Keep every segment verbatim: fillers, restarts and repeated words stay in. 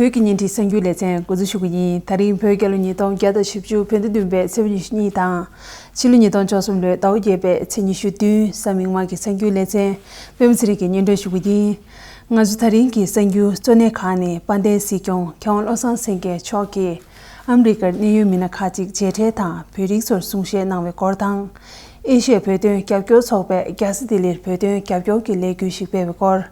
བོད་ཀྱི་བརྙན་འཕྲིན་གསར་འགྱུར་ལེ་ཚན་འགོ་འཛུགས་ཞུ་གི་ཡིན། ད་རིང་བོད་རྒྱལ་ལོ་ཉིས་སྟོང་བརྒྱ་དང་བཞི་བཅུ་བོད་ཟླ་བདུན་པའི་ཚེས་པ་ཉི་ཤུ་གཉིས་དང་། ཕྱི་ལོ་ཉིས་སྟོང་བཅུ་གསུམ་ལོའི་ཟླ་བ་བརྒྱད་པའི་ཚེས་ཉི་ཤུ་བདུན་གཟའ་མིག་དམར་གྱི་གསར་འགྱུར་ལེ་ཚན། པད་མ་ཚེ་རིང་གིས་སྙན་སྒྲོན་ཞུ་གི་ཡིན། ང་ཚོ་ད་རིང་གི་གསར་འགྱུར་གཙོ་གནད་ཁག་ནི། དཔལ་ལྡན་སྲིད་སྐྱོང་མཁས་དབང་བློ་བཟང་སེང་གེ་མཆོག་གིས་ཨ་མི་རི་ཀར་གནད་ཡོད་མི་སྣ་ཁག་ཅིག་མཇལ་འཕྲད་དང་། བོད་རིགས་ཚོར་གསུང་བཤད་གནང་བའི་སྐོར་དང་། ཨེ་ཤི་ཡ་བོད་དོན་རྒྱབ་སྐྱོར་ཚོགས་པས་རྒྱལ་ས་ལྡི་ལིར་བོད་དོན་རྒྱབ་སྐྱོར་གྱི་ལས་འགུལ་ཞིག་སྤེལ་བའི་སྐོར།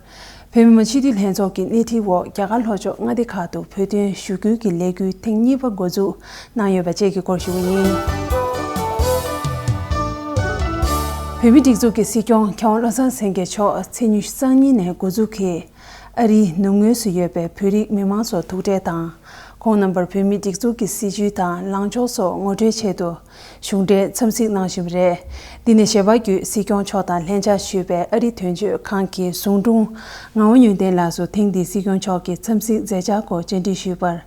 བོད་མི་མང་སྤྱི་འཐུས་ལྷན་ཚོགས་ཀྱི་སྣེ་ཁྲིད་འོག་རྒྱ་གར་ལྷོ་ཕྱོགས་མངའ་སྡེ་ཁག་ཏུ་བོད་དོན་ཞུ་སྐུལ་གྱི་ལས་འགུལ་ཐེངས་གཉིས་པ་འགོ་འཛུགས་གནང་ཡོད་པ་བཅས་ཀྱི་སྐོར་ཞུ་གི་ཡིན། བོད་མིའི་སྒྲིག་འཛུགས་ཀྱི་སྲིད་སྐྱོང་མཁས་དབང་བློ་བཟང་སེང་གེ་མཆོག་ཚེས་ཉི་ཤུ་རྩ་གཉིས་ནས་འགོ་འཛུགས་ཀྱིས་ཨ་རིའི་ནུབ་ངོས་སུ་ཡོད་པའི་བོད་རིགས་མི་མང་ཚོར་ཐུག་འཕྲད་དང་། ཁོང་རྣམ་པར་བོད་མིའི་སྒྲིག་འཛུགས་ཀྱི་སྲིད་བྱུས་དང་ལངས་ཕྱོགས་སོགས་ངོ་སྤྲོད་ཆེད་དུ་གཞུང་འབྲེལ་འཚམས་གཟིགས་གནང་བཞིན་པ་རེད། འདི་ནས་ཞལ་པར་བརྒྱུད་སྲིད་སྐྱོང་མཆོག་དང་ལྷན་བཅར་ཞུས་པའི་ཨ་རི་དོན་གཅོད་ཁང་གི་ཟུང་དྲུང་ངག་དབང་ཡོན་ཏན་ལགས་སུ་ཐེངས་འདིའི་སྲིད་སྐྱོང་མཆོག་གི་འཚམས་གཟིགས་མཛད་འཆར་སྐོར་བཅར་འདྲི་ཞུས་པར།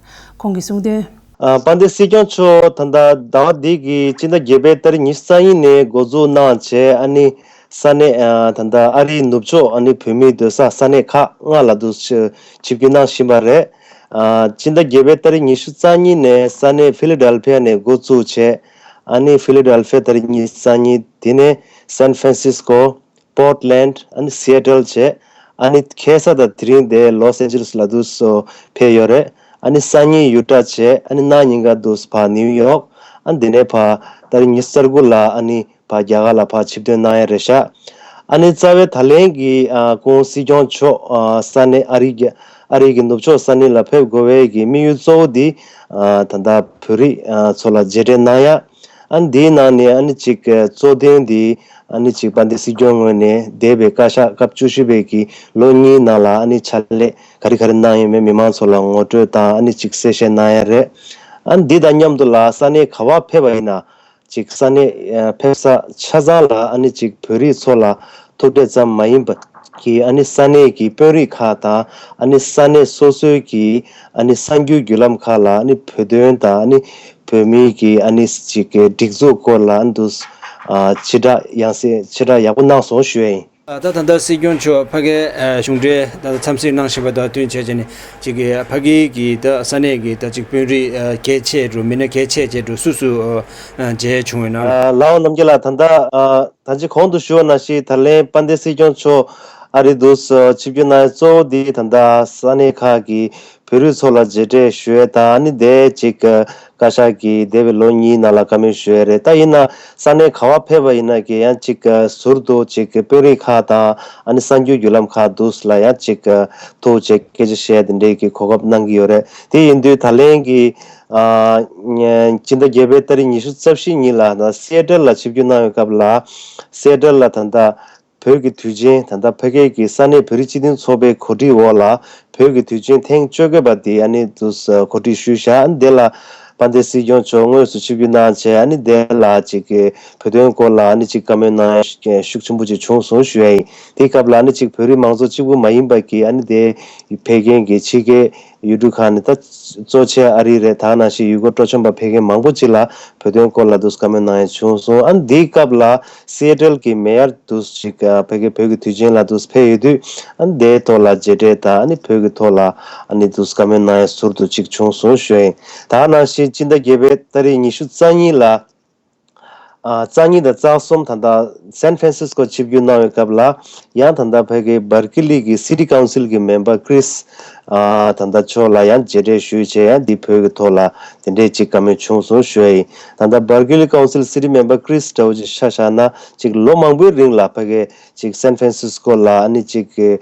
ཁོང་གིས་གསུངས་དོན། ཨ། དཔལ་ལྡན་སྲིད་སྐྱོང་མཆོག་ད་ལྟ་ཟླ་བ་འདི་གི་སྤྱི་ཟླ་བརྒྱད་པའི་ཏ་རིག་ཉི་ཤུ་རྩ་གཉིས་ནས་འགོ་འཛུགས་གནང་བྱས། ཨ་ནི་ས་གནས། ཨ། ད་ལྟ་ཨ་རིའི་ནུབ་ཕྱོགས། ཨ་ནི་བོད་མིའི་སྡོད་ས་ས་གནས་ཁག་ལྔ་ལ་དུ་ཆིབས་བསྒྱུར་གནང་བཞིན་པ་རེད། ཨ། སྤྱི་ཟླ་བརྒྱད་པའི་ཏ་རིག་ཉི་ཤུ་རྩ་གཉིས་ནས་ས་གནས་ཕི་ལི་ཌེལ་ཕི་ཡ་ནས་འགོ་བཙུགས་བྱས། ཨ་ནི་ཕི་ལི་ཌེལ་ཕི་ཡ་ཏ་རིག་ཉི་ཤུ་རྩ་གཉིས། དེ་ནས་སན་ཧྥ་རན་སིས་ཀོ། པོར་ཊ་ལེན་ཌི། ཨ་ནི་སི་ཨེ་ཊལ་བྱས། ཨ་ནི་ཁ་སང་དང་དེ་རིང་དེ་ལོས་ཨན་ཇི་ལེས་ལ་དུ་སོ་ཕེབས་ཡོད་རེད། ཨ་ནི་སང་ཉིན་ཡུ་ཊ་བྱས། ཨ་ནི་གནངས་ཉིན་ཀ་དུ་ཕར་ནིའུ་ཡོག། ཨ་ནི་དེ་ནས་ཕར་ཏ་རིག་ཉི་ཤུ་རྩ་དགུ་ལ་ཨ་ནི་ཕར་རྒྱ་གར་ལ་ཕར་ཆིབས་ཐོན་གནང་ཡ་རེད་ཤག། ཨ་ནི་རྩ་བའི་ད་ལན་གྱི། ཨ། ཁོང་སྲིད་སྐྱོང་མཆོག། ཨ། ས་གནས་ཨ་རི་གི། ཨ་རི་གི་ནུབ་ཕྱོགས་ས་གནས་ལ་ཕེབས་དགོས་པའི་གི་དམིགས་ཡུལ་གཙོ་བོ་འདི། ཨ། ད་ལྟ་བོད་རིགས། ཨ། ཚོ་ལ་མཇལ་འཕྲད་གནང་ཡ། ཨ་ནི་འདིའི་ནང་ནས་ཨ་ནི་ཅིག་གཙོ་དོན་འདི། ཨ་ནི་ཅིག་དཔལ་ལྡན་སྲིད་སྐྱོང་ངོས་ནས་འདས་པའི་བཀའ་ཤག་སྐབས་བཅུ་བཞི་པའི་གི་ལོ་གཉིས་ནང་ལ་ཨ་ནི་ཕྱག་ལས་ག་རེ་ག་རེ་གནང་ཡོད་མེད་མི་མང་ཚོ་ལ་ངོ་སྤྲོད་དང་། ཨ་ནི་ཅིག་གསལ་བཤད་གནང་ཡ་རེད། ཨ་ནི་འདི་དང་མཉམ་དུ་ལ་ས་གནས་ག་པར་ཕེབས་པ་ཡིན་ན། ཅིག་ས་གནས། ཨ། ཕེབས་ས་ཆ་ཚང་ལ་ཨ་ནི་ཅིག་བོད་རིགས་ཚོ་ལ་ཐུག་འཕྲད་ཙམ་མ་ཡིན་པ་གི། ཨ་ནི་ས་གནས་ཀྱི་དཔོན་རིགས་ཁག་དང་། ཨ་ནི་ས་གནས་སོ་སོའི་གི། ཨ་ནི་གསར་འགྱུར་བརྒྱུད་ལམ་ཁག་ལ། ཨ་ནི་བོད་དོན་དང་། ཨ་ནི་བོད་མིའི་གི། ཨ་ནི་ཅིག་སྒྲིག་འཛུགས་སྐོར་ལ། ཨ་ནི་དུ། ཨ། ཕྱི་བསྒྲགས་ཡང་སེ་ཕྱི་བསྒྲགས་ཡག་པོ་གནང་སོང་ཞུ་ཡ་ཡིན། ད་ད་ལྟ་སྲིད་སྐྱོང་མཆོག་ཕ་གིའི་གཞུང་འབྲེལ་ད་ལྟ་འཚམས་གཟིགས་གནང་བཞིན་པ་དང་བསྟུན་བྱས་བྱས་ནས། ཅིག་གི་ཕ་གི་གི་ད་ས་གནས་ཀྱི་ད་ཅིག་དཔོན་རིགས་གལ་ཆེ་འགྲོ། མི་སྣ་གལ་ཆེ་བྱས་འགྲོ། སུ་སུ་མཇལ་བྱུང་ཡོད་ན། ལའོ་རྣམ་རྒྱལ་ལགས། ད་ལྟ། ད་ཅི་གོང་དུ་ཞུས་པ་ནང་བཞིན། ད་ལན་དཔལ་ལྡན་སྲིད་སྐྱོང་མཆོག་ཨ་རི་དུ་ཆིབས་བསྒྱུར་གནང་ཡ་གཙོ་བོ་འདི་ད་ལྟ་ས་གནས་ཁག་གི་བོད་རིགས་ཚོ་ལ་མཇལ་འཕྲད་ཞུ་ཡ་དང་། ཨ་ནི་དེ་ཅིག་བཀའ་ཤག་གིས་འདས་པའི་ལོ་གཉིས་ནང་ལ་བཀའ་མོལ་ཞུ་ཡ་རེད། ད་ཡིན་ན་ས་གནས་ག་པར་ཕེབས་པ་ཡིན་ན་གི་ཡང་ཅིག་ཟུར་དུ་ཅིག་དཔོན་རིགས་ཁག་དང་། ཨ་ནི་གསར་འགྱུར་བརྒྱུད་ལམ་ཁག་དུ་ལ་ཡང་ཅིག་ཐུག་བྱས་སྐད་ཆ་བཤད་དེ་འདྲའི་གི་གོ་སྐབས་གནང་གི་ཡོད་རེད། དེ་ཡིན་དུས་ད་ལན་གི། ཨ། སྤྱི་ཟླ་བརྒྱད་པའི་ཏ་རིག་ཉི་ཤུ་རྩ་བཞི་ཉིན་ལ་ད་སི་ཨེ་ཊལ་ལ་ཆིབས་བསྒྱུར་གནང་བའི་སྐབས་ལ། སི་ཨེ་ཊལ་ལ་ད་ལྟ་བོད་ཀྱི་དུས་ཆེན། ད་ལྟ་ཕ་གི་གི་ས་གནས་བོད་རིགས་སྤྱི་མཐུན་ཚོགས་པའི་གོ་སྒྲིག་འོག་ལ་བོད་ཀྱི་དུས་ཆེན་ཐེངས་བཅོ་བརྒྱད་པ་འདི་ཨ་ནི་དུ་གོ་སྒྲིག་ཞུས་བཞག། ཨ་ནི་དེ་ལ་དཔལ་ལྡན་སྲིད་སྐྱོང་མཆོག་དངོས་སུ་ཆིབས་བསྒྱུར་གནང་བྱས། ཨ་ནི་དེ་ལ་ཅིག་གི་བོད་དོན་སྐོར་ལ་ཨ་ནི་ཅིག་བཀའ་མོལ་གནང་ཡ་ཤུགས་ཆེན་པོ་ཅིག་བྱུང་སོང་ཞུ་ཡ་ཡིན། དེའི་སྐབས་ལ་ཨ་ནི་ཅིག་བོད་རིགས་མང་ཚོགས་གཅིག་པུ་མ་ཡིན་པ་གི། ཨ་ནི་དེ་ཕེབས་མཁན་གྱི་ཕྱི་རྒྱལ་ཡུལ་གྲུ་ཁག་ནས། ད་གཙོ་ཆེ་ཨ་རི་རེད། ད་ནང་བཞིན་ཡུལ་སྐོར་སྤྲོ་འཆམ་པ་ཕེབས་མཁན་མང་པོ་ཅིག་ལ་བོད་དོན་སྐོར་ལ་དུ་བཀའ་མོལ་གནང་ཡ་བྱུང་སོང་། ཨ་ནི་འདིའི་སྐབས་ལ་སི་ཨེ་ཊལ་གྱི་མེ་ཡར་དུ་ཞིག་ཕ་གི་བོད་ཀྱི་དུས་ཆེན་ལ་དུ་ཕེབས་ཡོད་དུས། ཨ་ནི་དེའི་ཐོག་ལ་མཇལ་འཕྲད་དང་། ཨ་ནི་བོད་ཀྱི་ཐོག་ལ་ཨ་ནི་དུ་བཀའ་མོལ་གནང་ཡ་ཟུར་དུ་ཅིག་བྱུང་སོང་ཞུ་ཡ་ཡིན། ད་ནང་བཞིན་སྤྱི་ཟླ་བརྒྱད་པའི་ཏ་རིག་ཉི་ཤུ་རྩ་གཉིས་ལ། ཨ། རྩ་གཉིས་དང་རྩ་གསུམ་ད་ལྟ་སན་ཧྥ་རན་སིས་ཀོ་ཆིབས་བསྒྱུར་གནང་བའི་སྐབས་ལ། ཡང་ད་ལྟ་ཕ་གི་སྦར་ཀི་ལི་གི་སི་ཊི་ཀའུན་སིལ་གྱི་མེམ་བར་ཀྲིས། ཨ། ད་ལྟ་མཆོག་ལ་ཡང་མཇལ་འཕྲད་ཞུས་བྱས། ཡང་འདི་བོད་ཀྱི་ཐོག་ལ་དེ་འདྲས་ཅིག་བཀའ་མོལ་བྱུང་སོང་ཞུ་ཡ་ཡིན། ད་ལྟ་སྦར་ཀི་ལི་ཀའུན་སིལ་སི་ཊི་མེམ་བར་ཀྲིས་འདྲ་བོ་ཅིག་ཆ་བཞག་ན། ཅིག་ལོ་མང་པོའི་རིང་ལ་ཕ་གི་ཅིག་སན་ཧྥ་རན་སིས་ཀོ་ལ་ཨ་ནི་ཅིག་གི།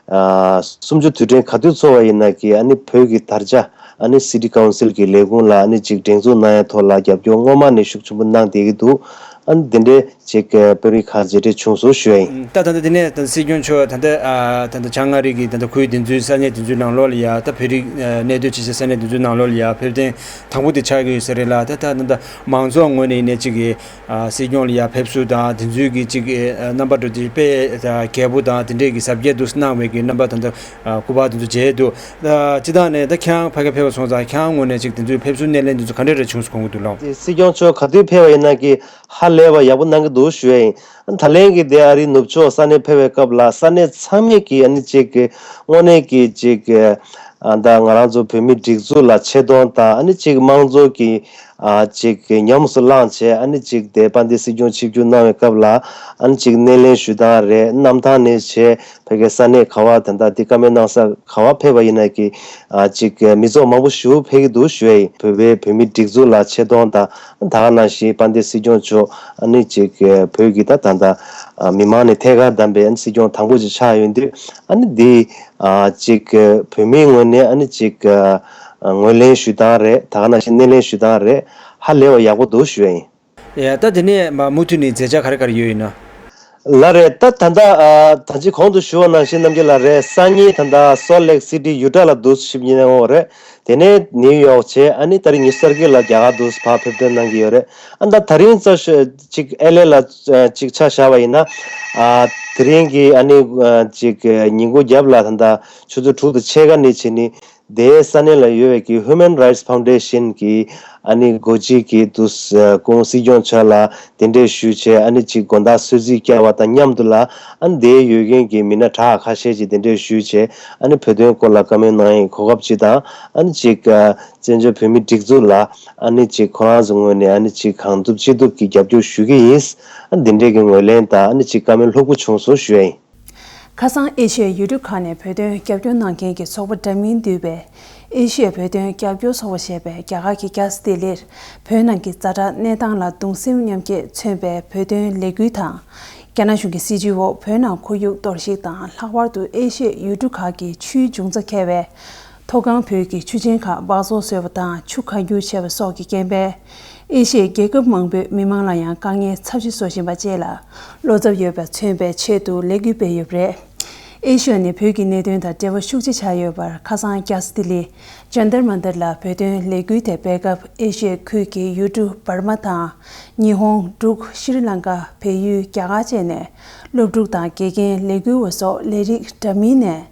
ཨ། གསུམ་བཅུ་དུས་དྲན་ག་དུས་ཚོགས་པ་ཡིན་ན་གི། ཨ་ནི་བོད་ཀྱི་དར་ཆ་ཨ་ནི་སི་ཊི་ཀའུན་སིལ་གྱི་ལས་ཁུངས་ལ་ཨ་ནི་ཅིག་སྒྲེང་འཛུགས་གནང་ཡ་ཐོག་ལ་རྒྱབ་སྐྱོར་སྔོན་མ་ནས་ཤུགས་ཆེན་པོ་གནང་བསྡད་ཀྱི་འདུག། ཨ་ནི་དེ་འདྲའི་ཅིག་དཔོན་རིགས་ཁག་མཇལ་འཕྲད་བྱུང་སོང་ཞུ་ཡ་ཡིན། ད་ད་ལྟ་དེ་ནས་ད་སྲིད་སྐྱོང་མཆོག་ད་ལྟ། ཨ། ད་ལྟ་བྱང་ཨ་རི་གི་ད་ལྟ་ཁུལ་དེ་ཚོའི་ས་གནས་དེ་ཚོའི་ནང་ལོགས་ལ་ཡ། ད་བོད་རིགས་གནས་སྡོད་བྱེད་སའི་ས་གནས་དེ་ཚོའི་ནང་ལོགས་ལ་ཡ་ཕེབས་ཐེངས་དང་པོ་དེ་ཆགས་ཀྱི་ཡོད་ས་རེད་ལ། ད་ད་ད་ལྟ་མང་ཚོགས་ངོས་ནས་ཡིན་ནའི་ཅིག་གི། ཨ། སྲིད་སྐྱོང་ལ་ཡ་ཕེབས་བསུ་དང་དེ་ཚོའི་གི་ཅིག་ཨ། རྣམ་པ་འགྲོ་དེ་དཔེ་ད་རྒྱས་པོ་དང་དེ་འདྲས་ཀྱི་གཟབ་རྒྱས་འདུག་གནང་བའི་གི་རྣམ་པ་ད་ལྟ། ཨ། སྐུ་པར་དེ་ཚོ་མཇལ་འདུག། ཨ། སྤྱིར་བཏང་ནས་ད་ཁྱེད་རང་ཕ་གི་ཕེབས་པ་སོང་ཙང་། ཁྱེད་རང་ངོས་ནས་ཅིག་དེ་ཚོའི་ཕེབས་བསུ་སྣེ་ལེན་དེ་ཚོ་ག་འདྲས་རེ་བྱུང་སོང་དགོངས་ཀྱི་འདུག་ལགས། སྲིད་སྐྱོང་མཆོག་ག་དུས་ཕེབས་པ་ཡིན་ན་གི་ཧ་ལས་པ་ཡག་པོ་གནང་གི་འདུག་ཞུ་ཡ་ཡིན། ད་ལན་གི་དེ་ཨ་རིའི་ནུབ་ཕྱོགས་ས་གནས་ཕེབས་པའི་སྐབས་ལ་ས་གནས་ཚང་མས་ཀྱི་ཨ་ནི་ཅིག་གི་དངོས་གནས་ཀྱི་ཅིག་གི་ ཨ་ད་ང་རང་ཚོ་བོད་མི་སྒྲིག་འཛུགས་ལ་ཆེ་མཐོང་དང་ཨ་ནི་ཅིག་དམངས་གཙོ་གི་ཨ་ཅིག་ཉམས་སུ་བླངས་བྱས་ཨ་ནི་ཅིག་དེ་དཔལ་ལྡན་སྲིད་སྐྱོང་ཆིབས་བསྒྱུར་གནང་བའི་སྐབས་ལ་ཨ་ནི་ཅིག་སྣེ་ལེན་ཞུ་སྟངས་རེད། གནམ་ཐང་ནས་བྱས་ཕ་གི་ས་གནས་ག་བ་ད་ལྟ་འདི་བཀའ་མོལ་གནང་ས་ག་བ་ཕེབས་པ་ཡིན་ན་གི་ཨ་ཅིག་མི་ཚོགས་མང་པོ་ཞིག་ཕེབས་ཀྱི་འདུག་ཞུ་ཡ་ཡིན། བོད་པའི་བོད་མི་སྒྲིག་འཛུགས་ལ་ཆེ་མཐོང་དང་ད་ག་ནང་བཞིན་དཔལ་ལྡན་སྲིད་སྐྱོང་མཆོག་ཨ་ནི་ཅིག་བོད་ཀྱི་ད་ད་ལྟ་མི་མང་ནས་ཐད་ཀར་བདམས་པའི་ཨ་ནི་སྲིད་སྐྱོང་དང་པོ་ཅིག་ཆགས་ཡོང་དུས་ཨ་ནི་འདི། ཨ་ཅིག་བོད་མིའི་ངོས་ནས་ཨ་ནི་ཅིག་ཨ་ངོས་ལེན་ཞུ་སྟངས་རེད། ད་ག་ནང་བཞིན་སྣེ་ལེན་ཞུ་སྟངས་རེད། ཧ་ལས་པ་ཡག་པོ་འདུག་ཞུ་ཡ་ཡིན། ཡ་ད་དེ་ནས་མ་མུ་མཐུད་ནས་མཛད་འཆར་ག་རེ་ག་རེ་ཡོད་ཡིན་ན། ལགས་རེད། ད་ད་ལྟ་ཨ་ད་ཅི་གོང་དུ་ཞུ་བ་ནང་བཞིན་རྣམ་རྒྱལ་ལགས་རེད། སང་ཉིན་ད་ལྟ་སོལ་ལེག་སི་ཊི་ཡུ་ཊ་ལ་འདུག་ཞིབ་ཉན་འོང་རེད། དེ་ནས་ནིའུ་ཡོག་བྱས་ཨ་ནི་ད་རིང་ཉི་ཤུ་རྩ་དགུ་ལ་རྒྱ་གར་འདུག་ཕར་ཕེབས་ཐོན་གནང་གི་ཡོད་རེད། ཨ་ད་ད་རིང་ཙ་ཞིག་ཨེ་ལེ་ལ་ཅིག་ཆ་བཞག་པ་ཡིན་ན། ཨ་དེ་རིང་གི་ཨ་ནི་ཨ་ཅིག་ཉིན་གུང་རྒྱབ་ལ་ད་ལྟ་ཆུ་ཚོད་དྲུག་དང་ཕྱེད་ཀ་ནས་བྱས་ནས་དེའི་ས་གནས་ལ་ཡོད་པའི་གི་Human Rights Foundation གི་ཨ་ནི་འགོ་ཁྲིད་ཀྱིས་དུ་སྐུ་ངོ་སྲིད་སྐྱོང་མཆོག་ལ་གདན་འདྲེན་ཞུས་བྱས་ཨ་ནི་ཅིག་དགོང་དག་གསོལ་ཚིགས་བསྐྱལ་བ་དང་མཉམ་དུ་ལ་ཨ་ནི་དེའི་ཡོད་མཁན་གྱི་མི་སྣ་གྲགས་ཁ་ཤས་ཅིག་གདན་འདྲེན་ཞུས་བྱས་ཨ་ནི་བོད་དོན་སྐོར་ལ་བཀའ་མོལ་གནང་ཡའི་གོ་སྐབས་ཅིག་དང་ཨ་ནི་ཅིག་བཙན་བྱོལ་བོད་མི་སྒྲིག་འཛུགས་ལ་ཨ་ནི་ཅིག་ཁོ་རང་ཚོ་ངོས་ནས་ཨ་ནི་ཅིག་གང་ཐུབ་ཅི་ཐུབ་ཀྱི་རྒྱབ་སྐྱོར་ཞུ་གི་ཡིན། ཨ་འདི་འདྲའི་གི་ངོས་ལེན་དང་ཨ་ནི་ཅིག་བཀའ་མོལ་ལྷུག་པོ་བྱུང་སོང་ཞུ་ཡ་ཡིན། ཁ་སང་ཨེ་ཤི་ཡའི་ཡུལ་གྲུ་ཁག་ནས་བོད་དོན་རྒྱབ་སྐྱོར་གནང་མཁན་གྱི་ཚོགས་པ་འདྲ་མིན་འདུས་པའི་ཨེ་ཤི་ཡའི་བོད་དོན་རྒྱབ་སྐྱོར་ཚོགས་པ་ཞེས་པས་རྒྱ་གར་གྱི་རྒྱལ་ས་ལྡི་ལིར་བོད་ནང་གི་ཛ་དྲག་གནས་སྟངས་ལ་གདུང་སེམས་མཉམ་སྐྱེད་མཚོན་པའི་བོད་དོན་ལས་འགུལ་དང་། རྒྱ་ནག་གཞུང་གི་སྲིད་བྱུས་འོག་བོད་ནང་ཁོར་ཡུག་གཏོར་བཤིག་དང་ལྷག་པར་དུ་ཨེ་ཤི་ཡའི་ཡུལ་གྲུ་ཁག་གི་ཆུའི་འབྱུང་རྩ་མཁས་པའི་མཐོ་སྒང་བོད་ཀྱི་ཆུ་ཆེན་ཁག་སྦགས་བཙོག་བཟོས་པ་དང་ཆུ་ཁ་བསྒྱུར་བྱས་པ་སོགས་ཀྱི་རྐྱེན་པས། ཨེ་ཤི་ཡའི་རྒྱལ་ཁབ་མང་པོའི་མི་མང་ལ་ཡང་དཀའ་ངལ་ཚབས་ཆེ་བཟོ་བཞིན་པ་བཅས་ལ་བློ་འཚབ་ཡོད་པ་མཚོན་པའི་ཆེད་དུ་ལས་འགུལ་སྤེལ་ཡོད་པ་རེད། ཨེ་ཤི་ཡ་ནི་བོད་ཀྱི་གནད་དོན་དང་འབྲེལ་བ་ཤུགས་ཆེ་ཆགས་ཡོད་པར་ཁ་སང་རྒྱལ་ས་ལྡི་ལི་ཇན་ཏར་མན་ཏར་ལ་བོད་དོན་ལས་འགུལ་དེ་སྤེལ་སྐབས་ཨེ་ཤི་ཡའི་ཁུལ་གྱི་ཡུལ་གྲུ་འབར་མ་དང་ཉི་ཧོང་། འབྲུག་ཤྲི་ལང་ཀ་བལ་ཡུལ་རྒྱ་གར་བཅས་ནས་སློབ་ཕྲུག་དང་དགེ་རྒན་ལས་འགུལ་བ་སོགས་ལས་རིགས་འདྲ་མིན་ནས།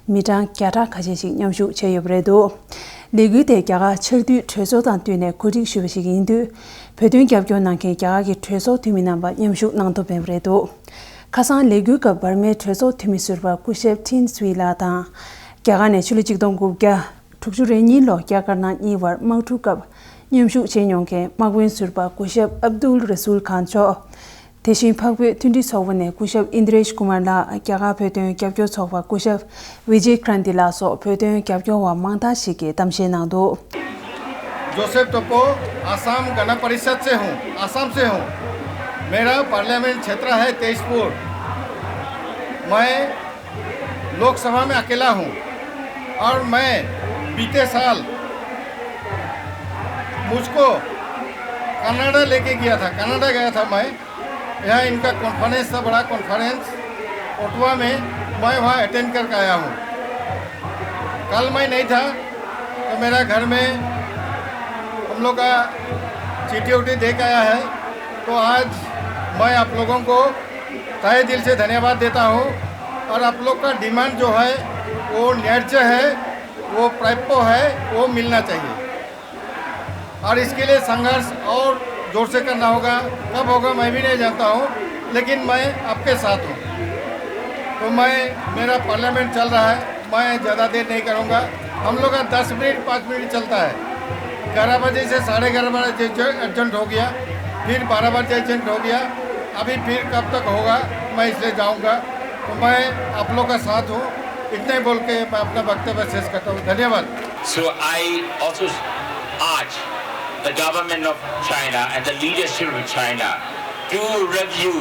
མི་གྲངས་བརྒྱ་ཕྲག་ཁ་ཤས་ཤིག་མཉམ་ཞུགས་བྱས་ཡོད་པ་རེད་འདུག་ལས་འགུལ་དེ་རྒྱ་གར་ཆར་དུས་གྲོས་ཚོགས་དང་བསྟུན་ནས་གོ་སྒྲིག་ཞུས་པ་ཞིག་ཡིན་དུས། བོད་དོན་རྒྱབ་སྐྱོར་གནང་མཁན་རྒྱ་གར་གྱི་གྲོས་ཚོགས་འཐུས་མི་རྣམ་པ་མཉམ་ཞུགས་གནང་ཐུབ་མེད་པ་རེད་འདུག་ཁ་སང་ལས་འགུལ་སྐབས་འབར་མའི་གྲོས་ཚོགས་འཐུས་མི་ཟུར་པ་སྐུ་ཞབས་ཁྲིན་སུའི་ལགས་དང་། རྒྱ་གར་ནས་ཕྱི་ལོ་ཆིག་སྟོང་དགུ་བརྒྱ་དྲུག་ཅུ་རེ་གཉིས་ལོ་རྒྱ་དཀར་ནག་གཉིས་བར་དམག་འཁྲུག་སྐབས་མཉམ་ཞུགས་བྱས་མྱོང་མཁན་དམག་དཔོན་ཟུར་པ་སྐུ་ཞབས་ཨབ་དུལ་ར་སུལ་ཁཱན་མཆོག་དེ་བཞིན་འཕགས་བོད་མཐུན་སྒྲིལ་ཚོགས་པ་ནས་སྐུ་ཞབས་ཨིན་དྲེཤ་ཀུ་མར་ལགས། རྒྱ་གར་བོད་དོན་རྒྱབ་སྐྱོར་ཚོགས་པ་སྐུ་ཞབས་ཝི་ཇེ་ཀྲན་ཏི་ལགས་སོགས་བོད་དོན་རྒྱབ་སྐྱོར་བ་མང་དག་ཞིག་གིས་གཏམ་བཤད་གནང་འདུག Joseph Topo, Assam Gana Parishad se hoon, Assam se hoon. Mera parliament kshetra hai Tezpur. Main Lok Sabha में अकेला हूँ और मैं बीते साल मुझको कनाडा लेके गया था, कनाडा गया था मैं। यहाँ इनका कॉन्फ्रेंस था, बड़ा कॉन्फ्रेंस ओटावा में, मैं वहाँ अटेंड करके आया हूँ। कल मैं नहीं था तो मेरा घर में हम लोग का चिट्ठी उठी दे के आया है। तो आज मैं आप लोगों को तहे दिल से धन्यवाद देता हूँ। और आप लोग का डिमांड जो है वो न्याय्य है, वो प्राप्य है, वो मिलना चाहिए। और इसके लिए संघर्ष और जोर से करना होगा। कब होगा मैं भी नहीं जानता हूँ, लेकिन मैं आपके साथ हूँ। तो मैं, मेरा पार्लियामेंट चल रहा है, मैं ज़्यादा देर नहीं करूँगा। हम लोग का दस मिनट, पाँच मिनट चलता है। ग्यारह बजे से साढ़े ग्यारह बजे एडजर्न हो गया, फिर बारह बजे एडजर्न हो गया। अभी फिर कब तक होगा, मैं इसलिए जाऊँगा। तो मैं आप लोग का साथ हूँ। इतना ही बोल के मैं अपना वक्तव्य शेष करता हूँ। धन्यवाद। So I also urge the government of China and the leadership of China to review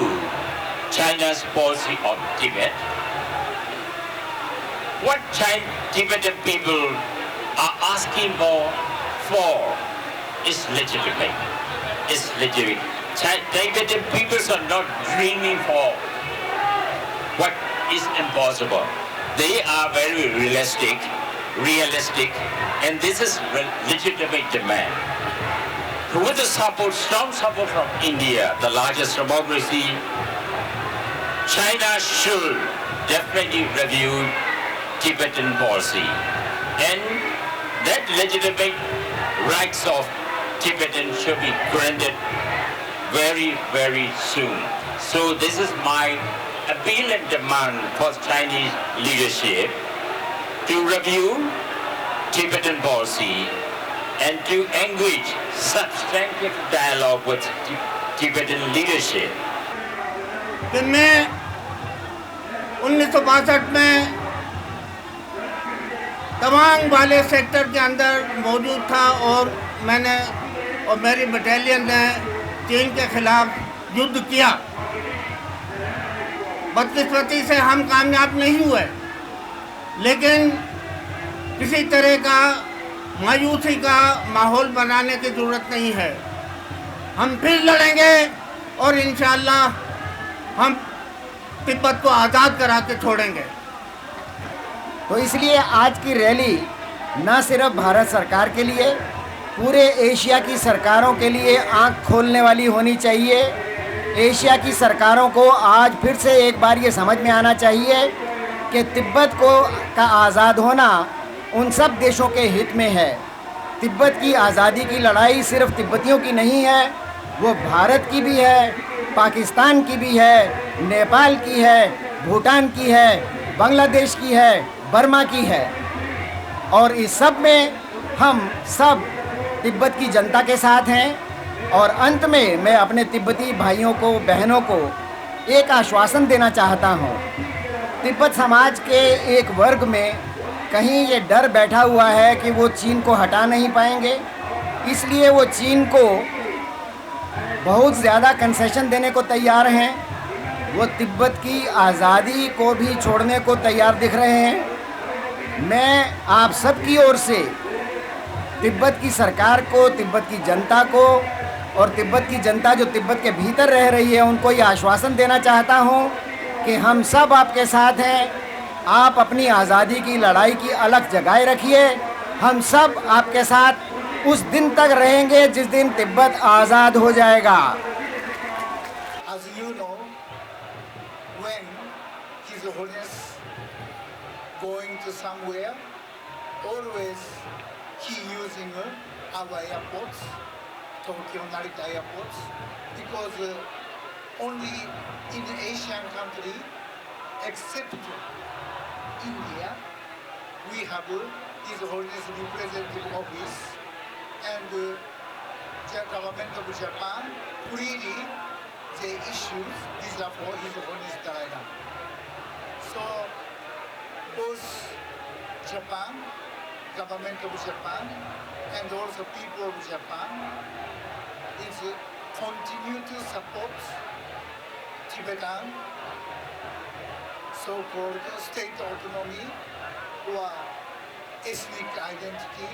China's policy on Tibet. What Chin- Tibetan people are asking for, for is legitimate. It's legitimate. Chi- Tibetan peoples are not dreaming for what is impossible. They are very realistic, realistic, and this is re- legitimate demand. With the support, strong support from India, the largest democracy, China should definitely review Tibetan policy, and that legitimate rights of Tibetans should be granted very, very soon. So this is my appeal and demand for Chinese leadership to review Tibetan policy and to engage substantive dialogue with Ti- Tibetan leadership. कि मैं उन्नीस सौ बासठ में तवांग वाले सेक्टर के अंदर मौजूद था और मैंने और मेरी बटालियन ने चीन के खिलाफ युद्ध किया। बदकिस्मती से हम कामयाब नहीं हुए, लेकिन किसी तरह का मायूसी का माहौल बनाने की ज़रूरत नहीं है। हम फिर लड़ेंगे और इंशाअल्लाह हम तिब्बत को आज़ाद करा के छोड़ेंगे। तो इसलिए आज की रैली न सिर्फ भारत सरकार के लिए, पूरे एशिया की सरकारों के लिए आंख खोलने वाली होनी चाहिए। एशिया की सरकारों को आज फिर से एक बार ये समझ में आना चाहिए कि तिब्बत को का आज़ाद होना उन सब देशों के हित में है। तिब्बत की आज़ादी की लड़ाई सिर्फ तिब्बतियों की नहीं है, वो भारत की भी है, पाकिस्तान की भी है, नेपाल की है, भूटान की है, बांग्लादेश की है, बर्मा की है। और इस सब में हम सब तिब्बत की जनता के साथ हैं। और अंत में मैं अपने तिब्बती भाइयों को, बहनों को एक आश्वासन देना चाहता हूँ। तिब्बत समाज के एक वर्ग में कहीं ये डर बैठा हुआ है कि वो चीन को हटा नहीं पाएंगे, इसलिए वो चीन को बहुत ज़्यादा कंसेशन देने को तैयार हैं। वो तिब्बत की आज़ादी को भी छोड़ने को तैयार दिख रहे हैं। मैं आप सबकी ओर से तिब्बत की सरकार को, तिब्बत की जनता को और तिब्बत की जनता जो तिब्बत के भीतर रह रही है, उनको ये आश्वासन देना चाहता हूँ कि हम सब आपके साथ हैं। आप अपनी आज़ादी की लड़ाई की अलख जगाए रखिए। हम सब आपके साथ उस दिन तक रहेंगे जिस दिन तिब्बत आज़ाद हो जाएगा। As you know, when His Holiness going to somewhere, always he using our airports, Tokyo Narita airports, because uh, only in the Asian country, except India, we have His Holiness representative office and uh, the government of Japan freely they issues visa for His Holiness Dalai Lama. So both Japan, government of Japan, and also people of Japan is continue to support Tibetan so-called state autonomy or ethnic identity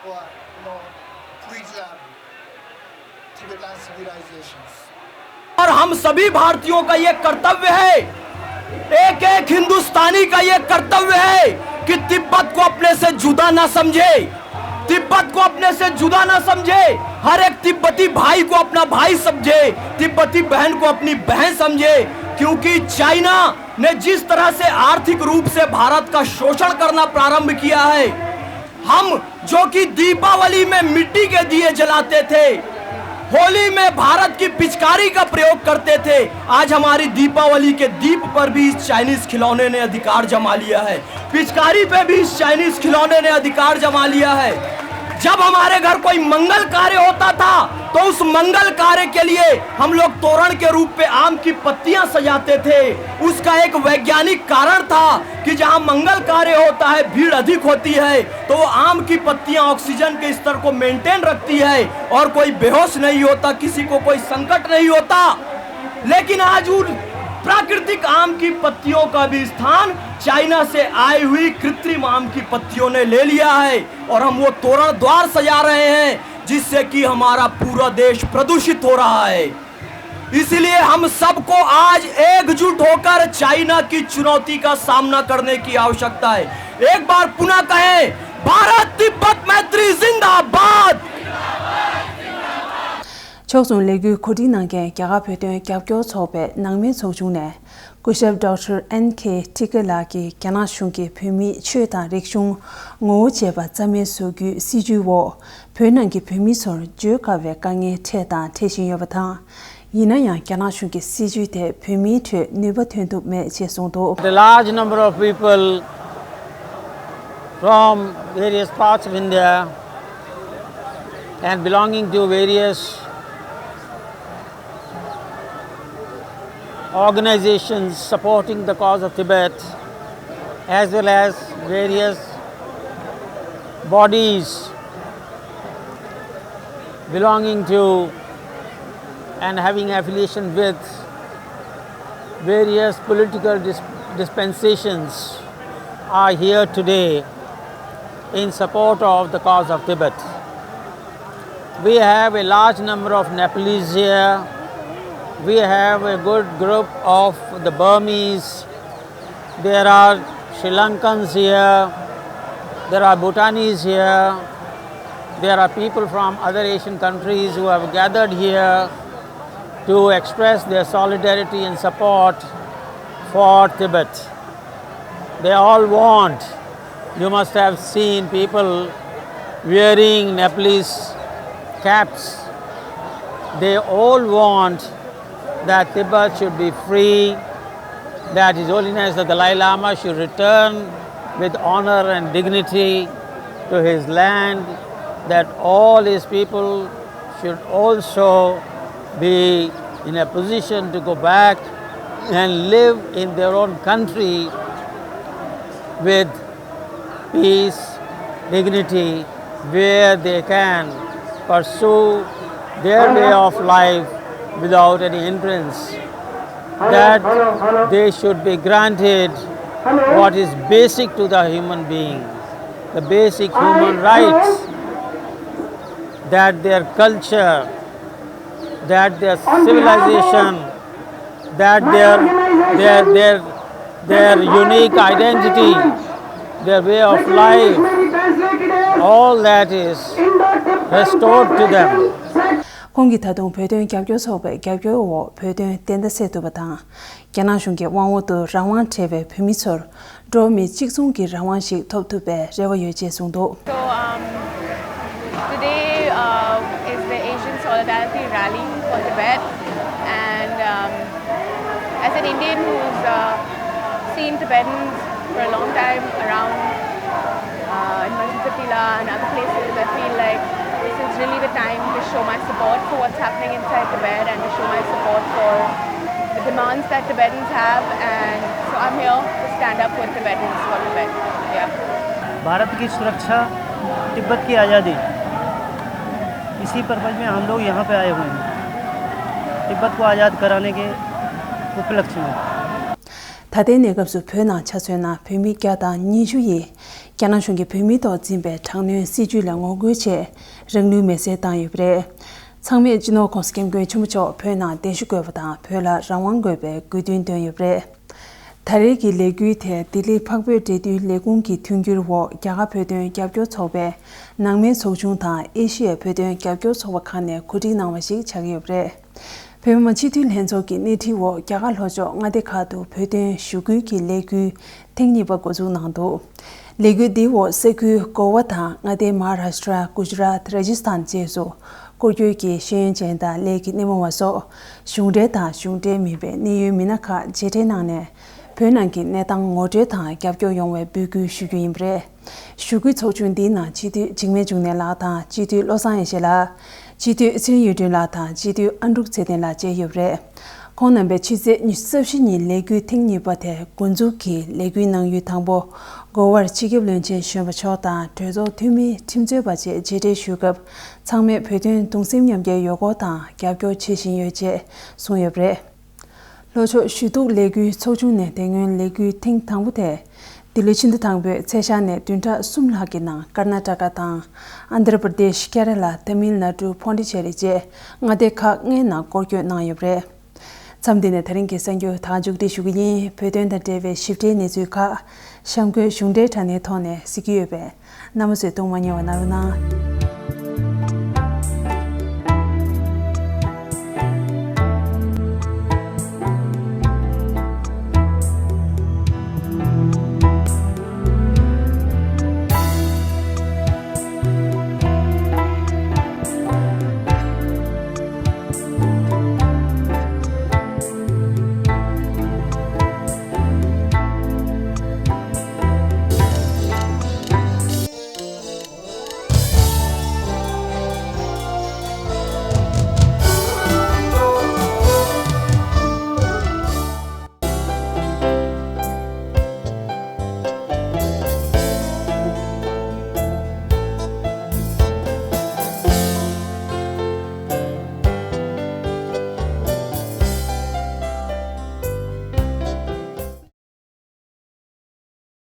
or you know, preserve Tibetan civilizations. और हम सभी भारतीयों का ये कर्तव्य है, एक एक हिंदुस्तानी का ये कर्तव्य है कि तिब्बत को अपने से जुदा ना समझे, तिब्बत को अपने से जुदा ना समझे, हर एक तिब्बती भाई को अपना भाई समझे, तिब्बती बहन को अपनी बहन समझे, क्योंकि चाइना ने जिस तरह से आर्थिक रूप से भारत का शोषण करना प्रारंभ किया है, हम जो कि दीपावली में मिट्टी के दिए जलाते थे, होली में भारत की पिचकारी का प्रयोग करते थे, आज हमारी दीपावली के दीप पर भी इस चाइनीज खिलौने ने अधिकार जमा लिया है, पिचकारी पे भी इस चाइनीज खिलौने ने अधिकार जमा लिया है। जब हमारे घर कोई मंगल कार्य होता था तो उस मंगल कार्य के लिए हम लोग तोरण के रूप में आम की पत्तियां सजाते थे। उसका एक वैज्ञानिक कारण था कि जहां मंगल कार्य होता है, भीड़ अधिक होती है, तो वो आम की पत्तियां ऑक्सीजन के स्तर को मेंटेन रखती है और कोई बेहोश नहीं होता, किसी को कोई संकट नहीं होता। लेकिन आज उन प्राकृतिक आम की पत्तियों का भी स्थान चाइना से आई हुई कृत्रिम आम की पत्तियों ने ले लिया है और हम वो तोरण द्वार सजा रहे हैं, जिससे कि हमारा पूरा देश प्रदूषित हो रहा है। इसलिए हम सबको आज एकजुट होकर चाइना की चुनौती का सामना करने की आवश्यकता है। एक बार पुनः कहें, भारत तिब्बत मैत्री जिंदाबाद। ཕྱོགས་མཚུངས་ལས་འགུལ་གོ་སྒྲིག་གནང་མཁན་རྒྱ་གར་བོད་དོན་རྒྱབ་སྐྱོར་ཚོགས་པའི་ནང་མི་ཚོགས་ཆུང་ནས། སྐུ་ཞབས་ཌོག་ཊར་ཨེན་ཁེ་ཐི་ཀེ་ལགས་ཀྱིས་རྒྱ་ནག་གཞུང་གིས་བོད་མིའི་ཆོས་དང་རིག་གཞུང་། ངོ་བོ་བཅས་པ་རྩ་མེད་བཟོ་རྒྱུའི་སྲིད་བྱུས་འོག་བོད་ནང་གི་བོད་མི་ཚོར་བརྗོད་དཀའ་བའི་དཀའ་ངལ་འཕྲད་དང་འཕྲད་བཞིན་ཡོད་པ་དང་། ཡིན་ན་ཡང་རྒྱ་ནག་གཞུང་གི་སྲིད་བྱུས་དེ་བོད་མིའི་ཁྲོད་ནུས་པ་ཐོན་ཐུབ་མེད་ཅེས་གསུངས་འདུག། The large number of people from various parts of India and belonging to various organizations supporting the cause of Tibet, as well as various bodies belonging to and having affiliation with various political dis- dispensations, are here today in support of the cause of Tibet. We have a large number of Nepalese here. We have a good group of the Burmese. There are Sri Lankans here. There are Bhutanese here. There are people from other Asian countries who have gathered here to express their solidarity and support for Tibet. They all want, you must have seen people wearing Nepalese caps. They all want that Tibet should be free, that His Holiness the Dalai Lama should return with honor and dignity to his land, that all his people should also be in a position to go back and live in their own country with peace, dignity, where they can pursue their way of life without any hindrance, that they should be granted what is basic to the human being, the basic human rights, that their culture, that their civilization, that their, their, their, their unique identity, their way of life, all that is restored to them. ཁོང་གིས་ད་དུང་བོད་དོན་རྒྱབ་སྐྱོར་ཚོགས་པའི་རྒྱབ་སྐྱོར་འོག་བོད་དོན་བདེན་མཐའ་གསལ་ཐུབ་པ་དང་། རྒྱ་ནག་གཞུང་གི་དབང་འོག་ཏུ་རང་དབང་བྲལ་བའི་བོད་མི་ཚོར་འགྲོ་བ་མི་གཅིག་མཚུངས་ཀྱི་རང་དབང་ཞིག་ཐོབ་ཐུབ་པའི་རེ་བ་ཡོད་ཅེས་གསུངས་འདུག། So, um, today, uh, is the Asian Solidarity Rally for Tibet, and, um, as an Indian who's, uh, seen Tibetans for a long time around, uh, in Manjusri Tila and other places, I feel like this is really the time to show my support for what's happening inside Tibet and to show my support for the demands that Tibetans have, and so I'm here to stand up with Tibetans for Tibet. Yeah. Bharat की सुरक्षा, तिब्बत की आज़ादी, इसी पर्पज में हम लोग यहाँ पे आए हुए हैं, तिब्बत को आज़ाद कराने के उपलक्ष्य में। ད་ལྟའི་གནས་སྐབས་སུ་བོད་ནང་ཆ་མཚོན་ན་བོད་མི་བརྒྱ་དང་ཉི་ཤུ་ཡིས་རྒྱ་ནག་གཞུང་གིས་བོད་མིའི་ཐོག་འཛིན་པའི་དྲག་གནོན་སྲིད་བྱུས་ལ་ངོ་རྒོལ་ཆེད་རང་ལུས་མེར་སྲེག་བཏང་ཡོད་པ་རེད། ཚང་མས་སྤྱི་ནོར་༧གོང་ས་༧སྐྱབས་མགོན་ཆེན་པོ་མཆོག་བོད་ནང་གདན་ཞུ་དགོས་པ་དང་བོད་ལ་རང་དབང་དགོས་པའི་དགོས་འདུན་བཏོན་ཡོད་པ་རེད། ད་རེས་ཀྱི་ལས་འགུལ་དེ་ལྡི་ལི་འཕགས་བོད་འབྲེལ་མཐུད་ལས་ཁུངས་ཀྱི་མཐུན་འགྱུར་འོག་རྒྱ་གར་བོད་དོན་རྒྱབ་སྐྱོར་ཚོགས་པའི་ནང་མའི་ཚོགས་ཆུང་དང་ཨེ་ཤི་ཡའི་བོད་དོན་རྒྱབ་སྐྱོར་ཚོགས་པ་ཁག་ནས་གོ་སྒྲིག་གནང་བ་ཞིག་ཆགས་ཀྱི་ཡོད་པ་རེད། བོད་མི་མང་སྤྱི་འཐུས་ལྷན་ཚོགས་ཀྱི་སྣེ་ཁྲིད་འོག་རྒྱ་གར་ལྷོ་ཕྱོགས་མངའ་སྡེ་ཁག་ཏུ་བོད་དོན་ཞུ་སྐུལ་གྱི་ལས་འགུལ་ཐེངས་གཉིས་པ་འགོ་འཛུགས་གནང་འདུག། ལས་འགུལ་འདིའི་འོག་ས་ཁུལ་གོ་བ་དང་མངའ་སྡེ་མ་ཧཱ་རཱ་ཤི་ཏྲ། གུ་ཇི་རཱད། རཱ་ཇི་སི་ཐན་བཅས་སུ་སྐོར་སྐྱོད་ཀྱིས་ཤེས་ཡོན་ཅན་དང་ལས་ཀྱི་སྣེ་མོ་བ་སོགས་གཞུང་འབྲེལ་དང་གཞུང་འབྲེལ་མིན་པའི་གནད་ཡོད་མི་སྣ་ཁག་མཇལ་འཕྲད་གནང་ནས་བོད་ནང་གི་གནས་སྟངས་ངོ་སྤྲོད་དང་རྒྱབ་སྐྱོར་ཡོང་བའི་འབོད་སྐུལ་ཞུ་རྒྱུ་ཡིན་པ་རེད། ཞུ་སྐུལ་ཚོགས་ཆུང་འདིའི་ནང་སྤྱི་འཐུས་འཇིགས་མེད་འབྱུང་གནས་ལགས་དང་སྤྱི་འཐུས་བློ་བཟང་ཡེ་ཤེས་ལགས། སྤྱི་འཐུས་ཚེ་རིང་གཡུ་སྒྲོན་ལགས་དང་སྤྱི་འཐུས་ཨ་འབྲུག་ཚེ་བརྟན་ལགས་བཅས་ཡོད་པ་རེད། ཁོང་རྣམ་པས་ཕྱི་ཚེས་ཉི་ཤུ་རྩ་བཞི་ཉིན་ལས་འགུལ་ཐེངས་གཉིས་པ་དེ་འགོ་འཛུགས་ཀྱིས་ལས་འགུལ་གནང་ཡུལ་དང་པོ་གོ་བར་སྤྱི་ཁྱབ་བློན་ཆེན་གཞོན་པ་མཆོག་དང་གྲོས་ཚོགས་འཐུས་མིའི་ཁྲིམས་རྩོད་པ་བཅས་མཇལ་འཕྲད་ཞུས་སྐབས་ཚང་མས་བོད་དོན་གདུང་སེམས་མཉམ་སྐྱེད་ཡོད་སྐོར་དང་རྒྱབ་སྐྱོར་བྱེད་བཞིན་ཡོད་ཅེས་གསུངས་ཡོད་པ་རེད། ལྷོ་ཕྱོགས་ཞུ་གཏུག་ལས་འགུལ་ཚོགས་ཆུང་ནས་དེ་སྔོན་ལས་འགུལ་ཐེངས་དང་པོ་དེ་འདི་ལོའི་ཕྱི་ཟླ་དང་པོའི་ཚེས་ཤར་ནས་བདུན་ཕྲག་གསུམ་ལྷག་གི་ནང་ཀར་ན་ཊ་ཀ་དང་ཨན་དྷྲ་པྲ་དེཤ། ཀེ་ར་ལ། ཏ་མིལ་ནཱ་ཌུ། པོན་ཌི་ཆེ་རི་བཅས་མངའ་སྡེ་ཁག་ལྔའི་ནང་སྐོར་སྐྱོད་གནང་ཡོད་པ་རེད། མཚམས་འདི་ནས་ད་རིང་གི་གསར་འགྱུར་ད་ག་མཇུག་སྒྲིལ་ཞུ་གི་ཡིན། བོད་དོན་དང་འབྲེལ་བའི་ཞིབ་ཕྲའི་གནས་ཚུལ་ཁག་གཤམ་འཁོད་གཞུང་འབྲེལ་དྲ་གནས་ཐོག་ནས་གཟིགས་ཀྱི་ཡོད་པས་རྣམ་པ་ཚོས་གཏོང་མ་ཉེས་པ་གནང་རོགས་གནང་།